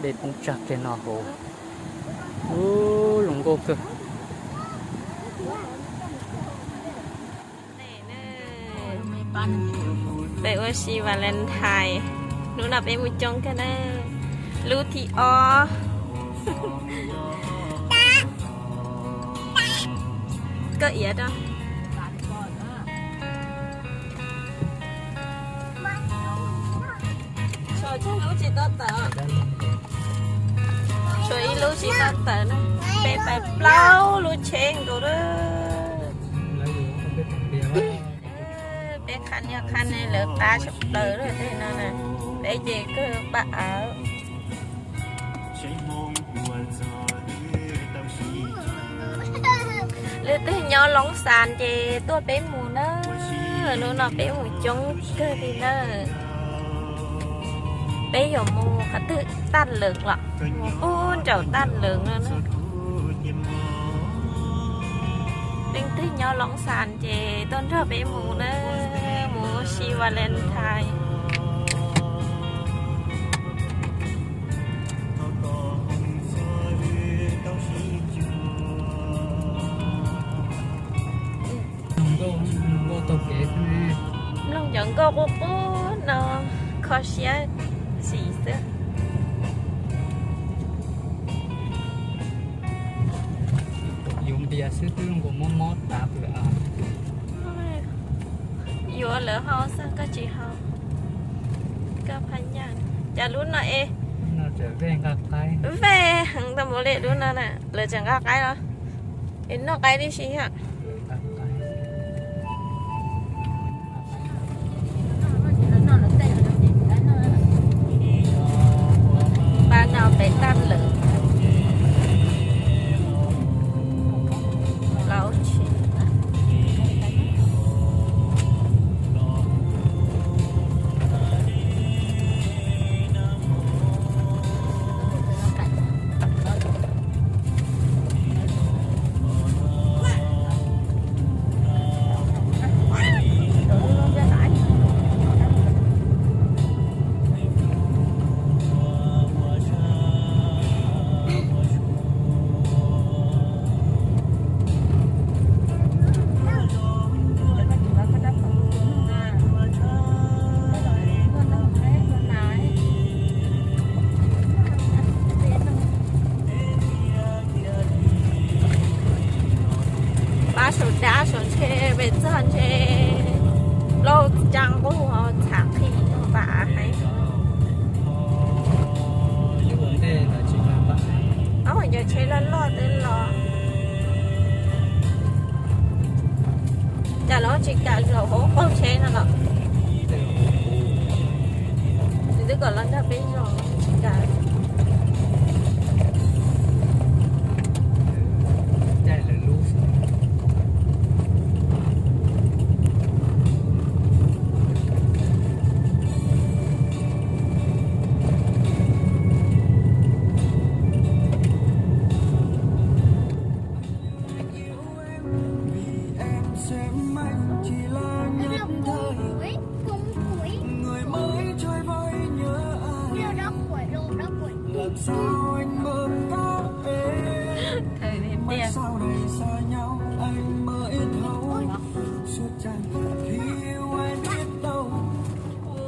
Dej poob tsag kiag no hauv. Ub, zoo nkauj kawg. Peb ua si Valentine, hnub no peb mus coob kawg na. Lub thib ob. Koj iav rau. Tshuav tsawg lub tsis tau tawm. Tshuav ib lub tsis tau tawm na. Peb pais plaub lub tsheb nkaus lawm. Peb qha niag qha ne lawv qab tshaj plaws lawm tej no na. Peb ces kawg pab av. Leej twg nyob Loob Xas ces tuaj peb mus na. Hnub no peb mus coob kawg li na. Peb yuav mus qhov twg? Taj Lees los? Mus puag nraum Taj Lees no na. Leej twg nyob Loob Xas ces tuaj nrog peb mus na, mus si Valentine. Mloog cov nkauj qub qub no kho siab xim xwb. Yuav npias xwb twb zoo nkaus mob mob tav pw av. Yuav lawv haus xwb koj tsis haus. Koj phaj nyaj. Cas lub no es vej heev tau npaum li lub no na, lawv tseem nqa qaib los? Es noj qaib tib si yom. Pab no peb Taj Lees. Plaub tsheb. Pab saum dab saum ntshe pem txog ntshe plaub tsa nqug ho txhav qhi pab av heev. Ob, cov tsheb loj loj twb los. Cas lawv tsis kam zaum hauv qaug tsheb no los? Nws twb kom los nrog peb zaum tsis kam. Thời tiết.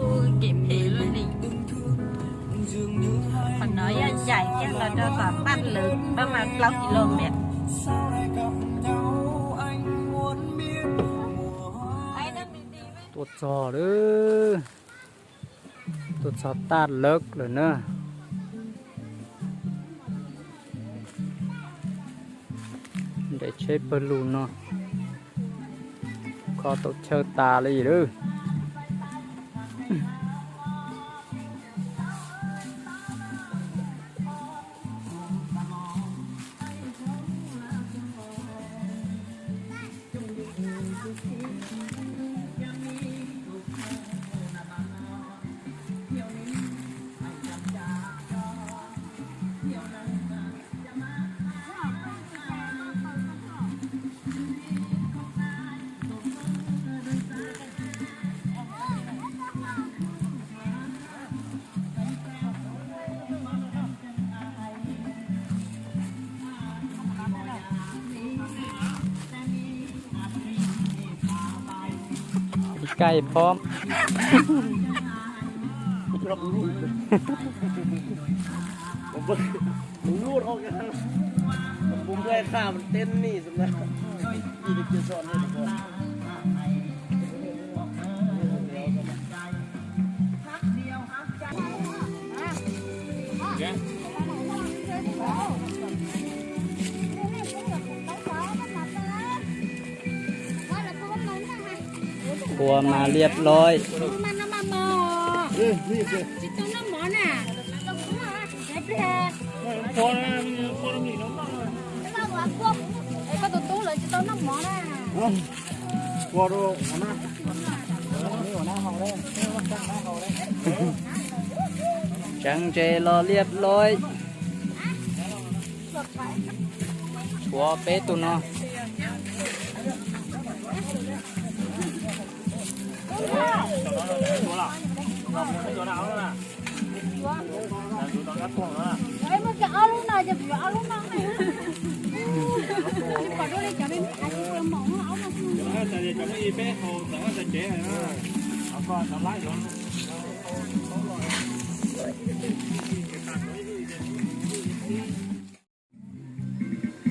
Ui, kev phem luaj li. Qhov no yog ncaim kiag los rau tom Taj Lees, pab mas plaub ki lo mev. Tuaj txog lawm, tuaj txog Taj Lees lawm na. Nres tsheb pawg lug no, kho tau chaw tas li lawm. Kaij phob. Ua mas liab loj. Tseev ntses los liab loj. Tshuav peb tug no.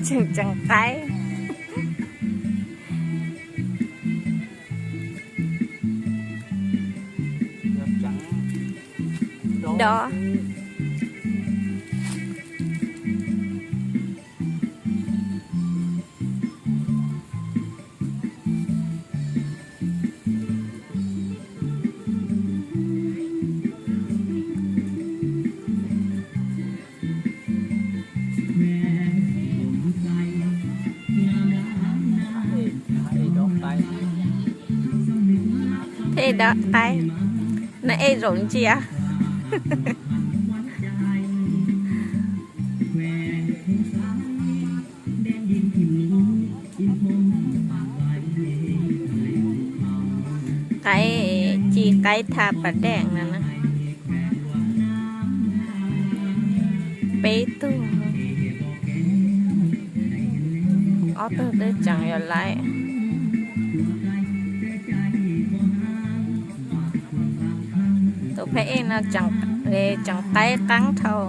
Tseem tseem qaib. Dov. Peb dov qaib, nag ej zaum ntsia. Qaib, ci qaib tha pas dej no na. Peb tug, ob tug twb tseem yuav laib. Tus phab ej no tseem qaib qeeb dhau.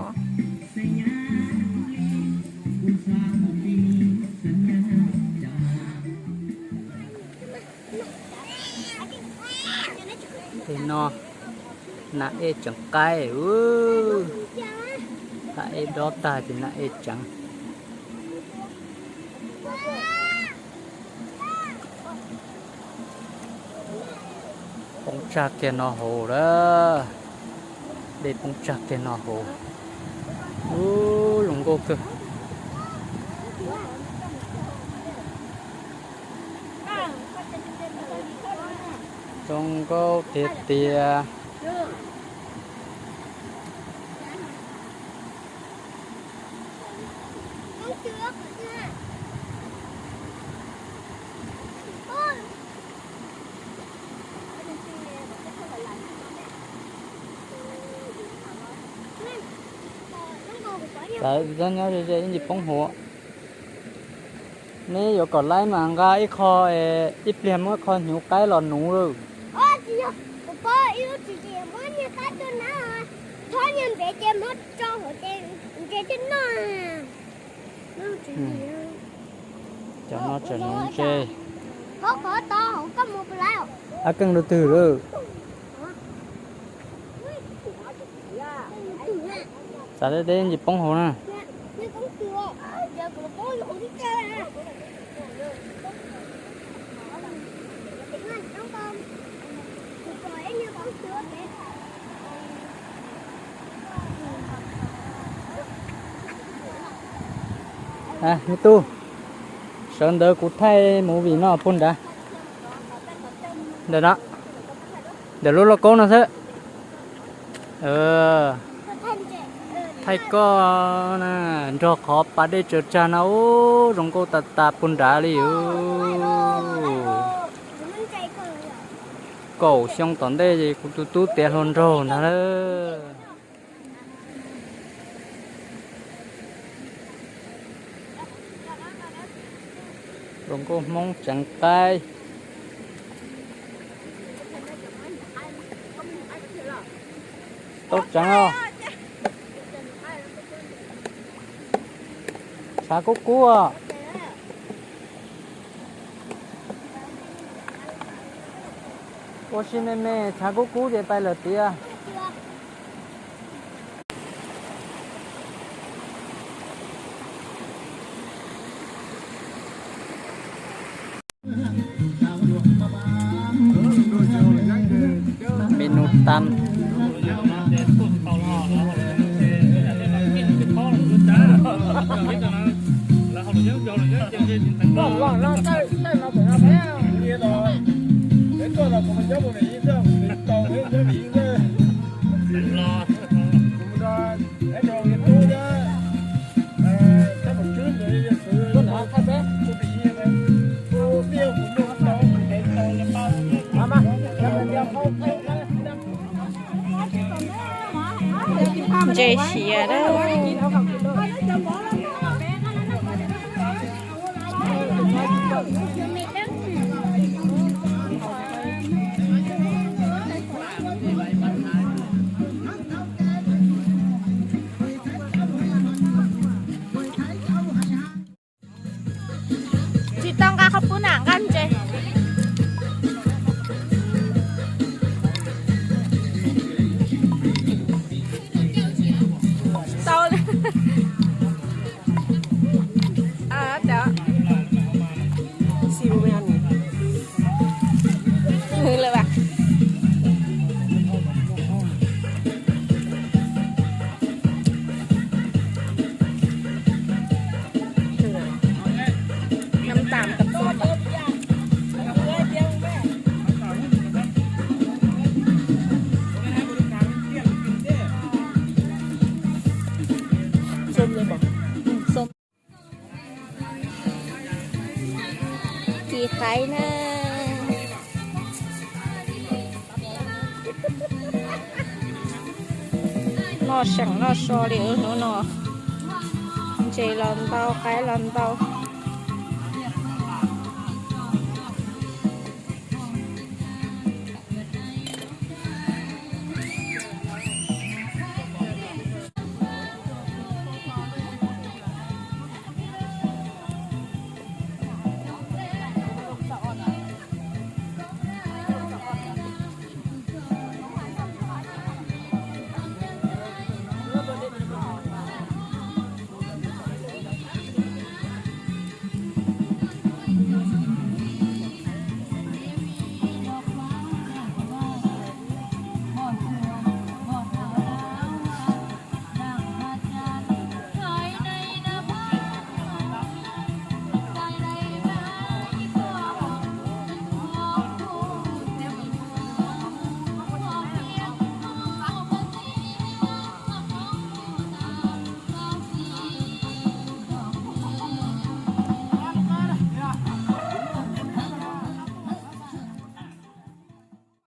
Tej no nag ej tseem qaib, nag ej dob tag ces nag ej tseev. Poob tsag kiag no hauv lawm. Dej poob tsag kiag no hauv. Ub, zoo nkauj kawg. Zoo nkauj tiag tiag. Txawm nyob ze ze ib ntsis poob hauv. Neb yuav kom laib mas nqa ib qho, ib pliag muab ib qho hnyuv qaib los nuv lawm. Cov no tseem nuv ntse. Ab, keej lub twg lawm. Txav deb deb ntsis poob hauv na. Me tub, sawv ntawd kuv thaij movie no puag nrad. Ntawm no, ntawm lub lauj kaub no xwb. Thaij koj na, nrog qhov pas dej tsaws tsag no, ub, zoo nkauj tas tas puag nrad li. Kaum xyoo tom ntej kuv tus tub tiav hluas nraug ntag lawm. Zoo nkauj Hmoob tseev qaib. Tau tseev os. Tshav kub kub os. Ua si me me, tshav kub kub ces pais lawm tiag. Menu tan. Ntses siav lawm. Tsis tau nqa qhov pub na, nqa ntses. Tau. Hwv lawm as. Nab tam tam xom. Ci qaiv na. Noj seem noj so li hnub no. Ntses los ntau, qaib los ntau.